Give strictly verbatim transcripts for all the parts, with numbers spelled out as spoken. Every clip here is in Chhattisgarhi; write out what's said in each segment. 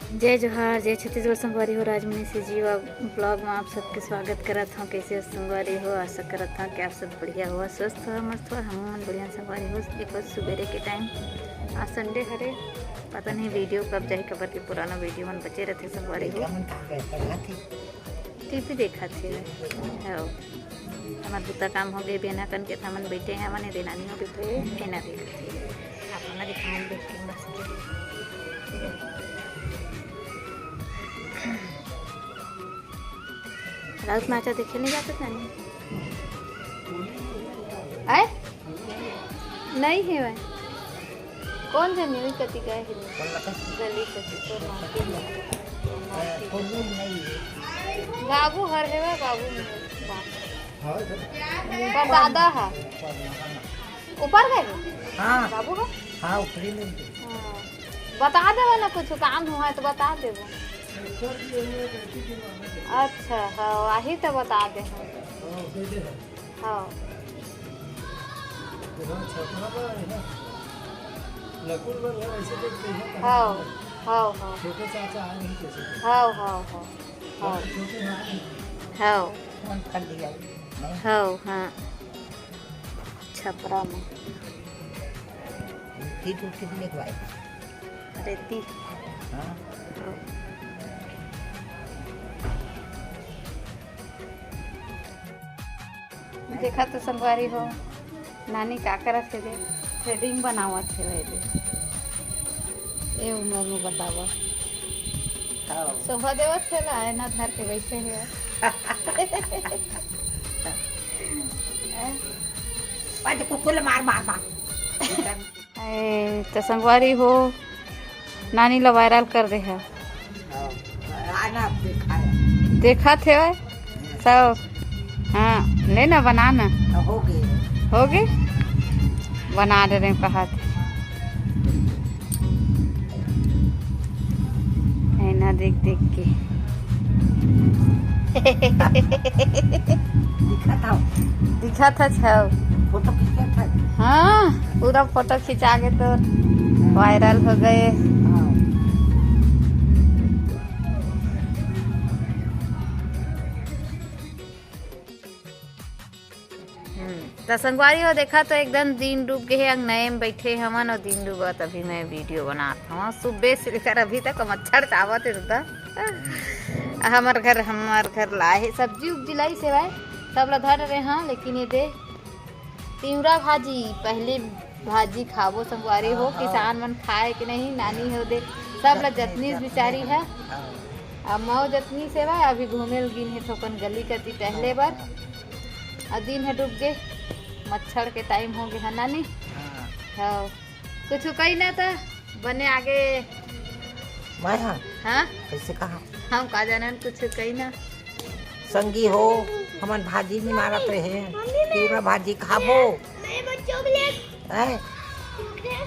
जय जोहार, जय छत्तीसगढ़ संगवारी हो। राजमणि से जीवा vlog में आप सबके स्वागत करत हूँ। कैसे हो संगवारी हो? आशा करत हूँ कि आप सब बढ़िया हो, स्वस्थ हो, मस्त हो। हम मन बढ़िया संगवारी हो। देखो सुबेरे के टाइम, आज संडे हरे, पता नहीं वीडियो कब जाही, कबर के पुराना वीडियो मन बचे रहते संगवारी हो। टीवी देखत हे। हव। हमर बुता काम हो गए, बेना कन के हमन बैठे हैं, हमन दे नानी हो बैठे हैं, एना देखत हे। आप मन ला दिखाऊं देख के मस्त। राउत नाचा देखे नहीं जाते नानी? आए? नहीं हे भाई। कौन जनी उही कति गए हे? गली कति तो माटी में। बाबू हर हे भाई, बाबू में। पर दादा हा। ऊपर गए हे? हाँ। बाबू हा? हाँ, ऊपरी में। हाँ। बता देवे ना, कुछ काम हुआ है तो बता देवे। अच्छा, हाँ, वही तो बता दे हम। हाँ। हाँ, हाँ, हाँ। छोटे चाचा आ नहीं कैसे। हाँ, हाँ, हाँ। हाँ। छोटे ना आ नहीं। हाँ। फोन कर दिया। हाँ, हाँ। छपरा में। फिर उठ के दिले भाई। रेती। हाँ। देखा तो संगवारी हो, नानी का करत हे दे, threading बनावत हे दे। ए उम्र में बतावा। हाँ। शोभा देवत हे ला, एना धर के बैठे हे। आज कुकुर मार, मार, मार। ए, त संगवारी हो, नानी ला viral कर दे हे। हाँ, आना देखा है। देखत हे सब। हाँ, ले ना, बना ना। तो हो गए। हो गए? बना दे रहे कहा थे। है ना, देख देख के। दिखत हव। दिखत हच हव। फोटो खींचत हच। हाँ, पूरा फोटो खिंचा के तो viral हो गए। हाँ। हम्म, त संगवारी हो, देखा तो एकदम दिन डूब गे हे, अंगनई में बैठे हमन अउ दिन डूबत अभी मैं वीडियो बनात हवं। सुबह से लेकर अभी तक मच्छर चावत हे दादा। हमर घर, हमर घर लाए हे सब्जी उब्जी लाई सेवाय, सब ला धर रहे हाँ, लेकिन ये दे तिवरा भाजी, पहली भाजी खाबो संगवारी हो, हाँ, हाँ। किसान मन खाए कि नहीं, नानी हो दे, सब ला जतनीस, जतनीस जतनीस बिचारी है। हाँ। अब मऊ जतनीस हे भाई, अभी घूमे ल गिन हे थोकन गली कती टहले बर। हाँ। अउ दिन ह डूब गे, मच्छर के टाइम हो गे ह नानी। हाँ। हाँ। कुछ कही ना त बने आगे। मैं हाँ? हाँ? कैसे कहा? हम का जानन, कुछ कही ना। संगी हो, हमन भाजी नहीं मारत रहे, तिवरा भाजी खाबो। हैं?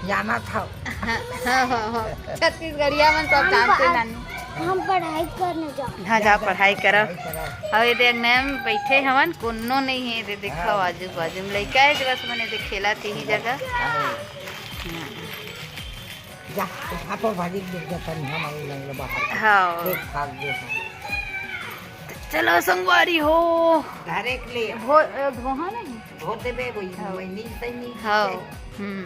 जाना था। हाँ, हाँ, हाँ, हाँ। छत्तीसगढ़िया मन सब जानते नानी। हम पढ़ाई करने जाओ। हाँ, जा पढ़ाई करो। पढ़ाई करो। अउ ये देख, नैम बैठे हवन, कोनो नहीं है। ये देखो, हाँ। आजू बाजू में लइका है, जो बस मने देख खेला थी ही जगह। हाँ। जा, उठा तो भाजी देख जा, तनी हम आगे लंग बाहर। हाँ। देख, भाग दे। चलो संगवारी हो। डायरेक्ट ले। भो-, अ, धोहा नहीं। धो देबे वही, हाँ। मैं नहीं सही नहीं हाँ। हम्म।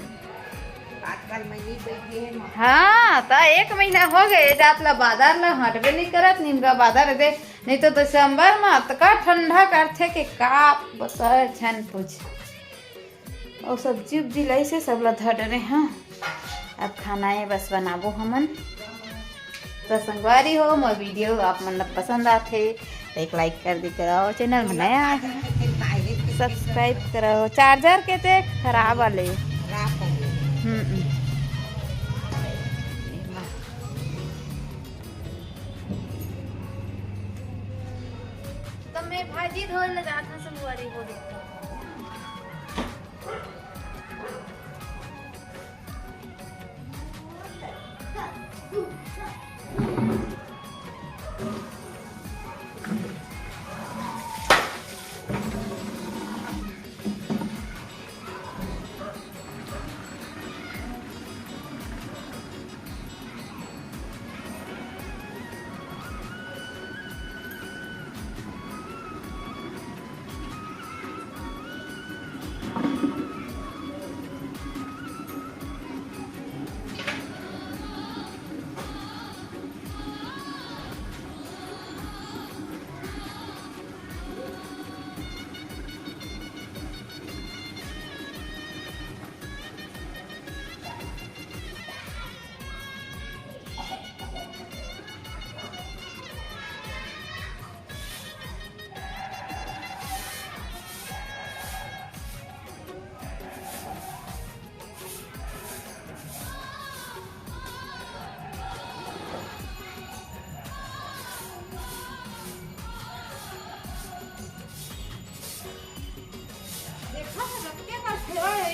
आजकल मैं नहीं बैठी है माँ। हाँ, त एक महीना हो गए जात ला बाजार ला हटबे नहीं करत, निमगा बाजार दे, नहीं तो दिसंबर में अतका ठंडा करथे के का बताए, छन पूछ। अउ सब्जी उब्जी लाइस हे, सब ला धर डरे हाँ। अब खाना हे, बस बनाबो हमन। त संगवारी हो, मोर वीडियो आप मन ला पसंद आथे, त एक like कर दे करो, चैनल में नया है, subscribe करो। चार्जर के ते खराब वाले। हम्म। त मैं भाजी धोए ले जात हूँ, संगवारी हो।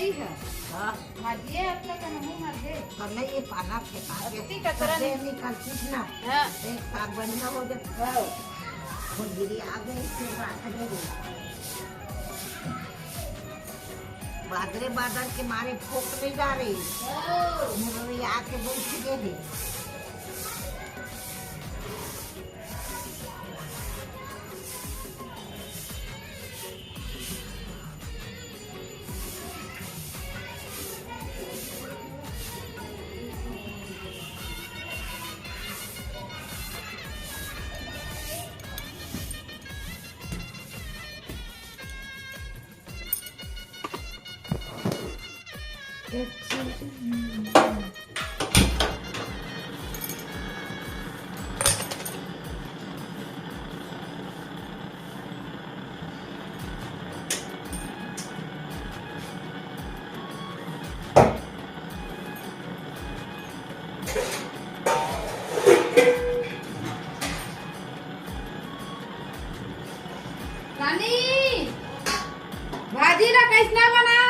ठीक है। हाँ। भाजिए आपका तो नहीं मर गए। कर ले ये पालक के पास। अति कतरन। कर दे, निकल, सीख ना। हाँ। देख, साग बढ़िया हो जाए। हाँ। खुजली आ गई, फिर बात करेंगे। बादरे बादर के मारे भूख नहीं जा रही। हाँ। मुरई आके बैठ गए हैं। रानी, भाजी ला कैसना बना?